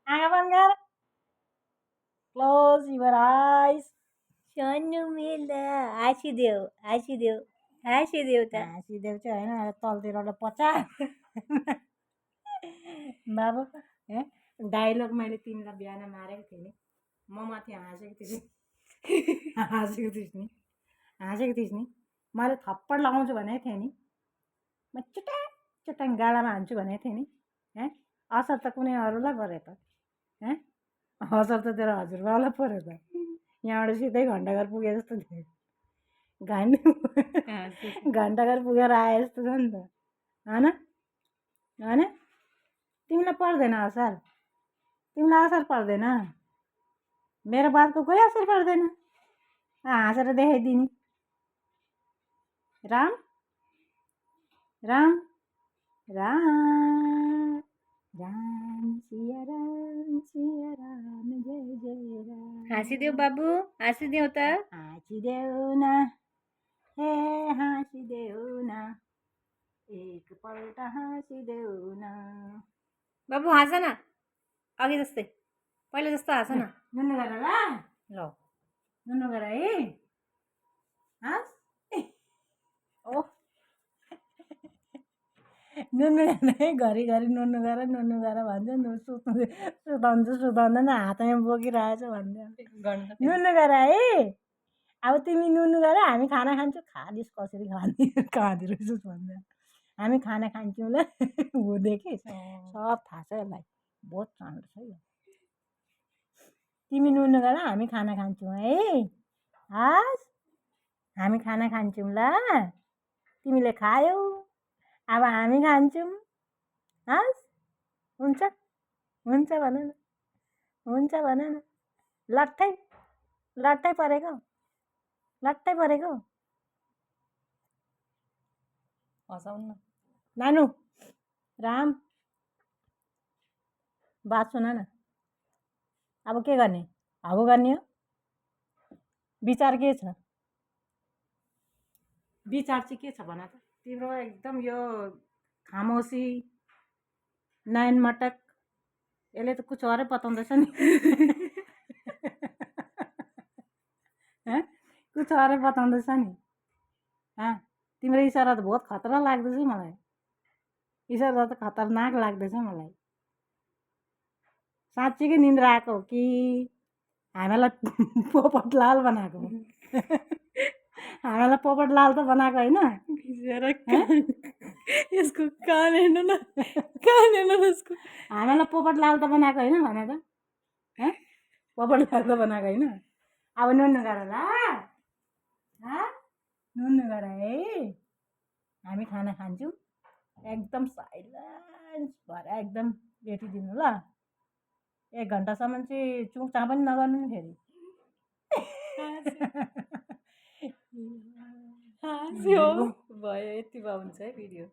आँखा बन्द गर क्लोज युवर आइज सोनु मेला हाँसिदेऊ हाँसिदेऊ हाँसिदेऊ त हाँसिदेऊ चाहिँ होइन तलतिरबाट पचा बाबु डाइलग मैले तिमीलाई बिहान मारेको थिएँ नि म माथि हाँसेको थिएँ हाँसेको थिइस् नि मैले थप्पड लगाउँछु भनेको थिएँ नि म चुटाङ गालामा हान्छु भनेको थिएँ नि असर त कुनै अरूलाई पऱ्यो त असर त तेरो हजुरबाउलाई पऱ्यो त यहाँबाट सिधै घन्टाघर पुगे जस्तो थियो घन्टाघर पुगेर आए जस्तो छ नि त होइन होइन तिमीलाई पर्दैन असर तिमीलाई असर पर्दैन मेरो बातको कोही असर पर्दैन हाँसेर देखाइदिने राम राम राम राम सिया राम जय जय राम हाँसिदेऊ बाबु हाँसिदेऊ त हाँसिदेऊ न हे हाँसिदेऊ न एकपल्ट हाँसिदेऊ न बाबु हाँस न अघि जस्तै पहिला जस्तो हाँस न नुनु गर ल ल नुनु गर है हाँस ओ नुनु है घरिघरि नुनु गर भन्छ सुताउँदैन हातैमा बोकिरहेछ भन्छ नुनु गर है अब तिमी नुनु गर हामी खाना खान्छौँ खालिस् कसरी खाँदो रहेछस् भन्छ हामी खाना खान्छौँ ल हो देखिस् सब थाहा छ यसलाई बहुत चाँडो छ यो तिमी नुनु गर हामी खाना खान्छौँ है हस् हामी खाना खान्छौँ ल तिमीले खायौ अब हामी खान्छौँ हस् हुन्छ हुन्छ भन न हुन्छ भन न लट्ठै परेको हँसाउनु न नानु राम बात सुन न अब के गर्ने हगो गर्ने हो विचार के छ विचार चाहिँ के छ भन त तिम्रो एकदम यो खामोसी नयन मटक यसले त कुछ अरे बताउँदैछ नि कुछ अरे बताउँदैछ नि तिम्रो इसारा त बहुत खतरा लाग्दैछ मलाई इसारा त खतरनाक लाग्दैछ मलाई साँच्चीकै निन्द्रा आएको हो कि हामीलाई पोपटलाल बनाएको हामीलाई पोपटलाल त बनाएको होइन यसको कान हेर्नु न यसको हामीलाई पोपटलाल त बनाएको होइन भने त पोपटलाल त बनाएको होइन अब नुनु गर ल नुनु गर है हामी खाना खान्छौँ एकदम साइलेन्स भएर एकदम भेटिदिनु ल 1 घन्टासम्म चाहिँ चुकचाँ पनि नगर्नु नि फेरि भयो यति भए हुन्छ है भिडियो